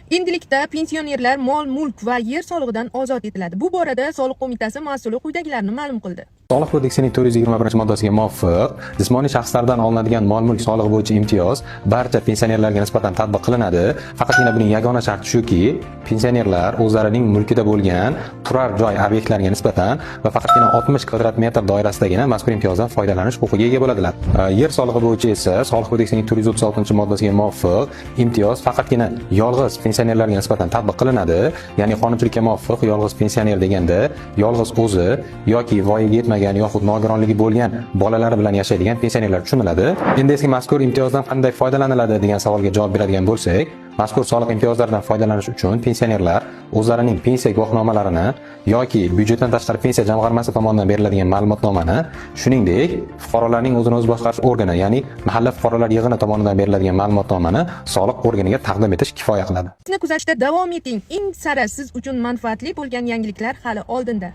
Endilikda pensionerlar mol-mulk va yer solig'idan ozod etiladi. Bu borada Soliq qo'mitasi mas'uli quyidagilarni ma'lum qildi. Soliq kodeksining 421-moddasiga muvofiq, jismoniy shaxslardan olinadigan mol-mulk solig'i bo'yicha imtiyoz barcha pensionerlarga nisbatan tatbiq qilinadi. Faqatgina buning yagona sharti shuki, pensionerlar o'zlarining mulkida bo'lgan turar joy obyektlariga nisbatan va faqatgina 60 kvadrat metr doirasidagina mazkur imtiyozdan foydalanish huquqiga ega bo'ladilar. Yer solig'i bo'yicha esa Soliq kodeksining 436-moddasiga muvofiq imtiyoz faqatgina yolg'iz pensionerlarga nisbatan tatbiq qilinadi. Ya'ni qonunchilikka muvofiq yolg'iz pensioner deganda yolg'iz o'zi yoki voyaga yetmagan yoxud nogironligi bo'lgan bolalari bilan yashaydigan pensionerlar tushuniladi. Endi esa mazkur imtiyozdan qanday foydalaniladi degan savolga javob beradigan bo'lsak, mazkur soliq imtiyozlaridan foydalanish uchun pensionerlar o'zlarining pensiya guvohnomalarini yoki byudjetdan tashqari pensiya jamg'armasi tomonidan beriladigan ma'lumotnomani, shuningdek, fuqarolarning o'zini o'zi boshqarish organi, ya'ni mahalla fuqarolar yig'ini tomonidan beriladigan ma'lumotnomani soliq organiga taqdim etish kifoya qiladi. Bizni kuzatishda davom eting. Eng sara siz uchun manfaatli bo'lgan yangiliklar hali oldinda.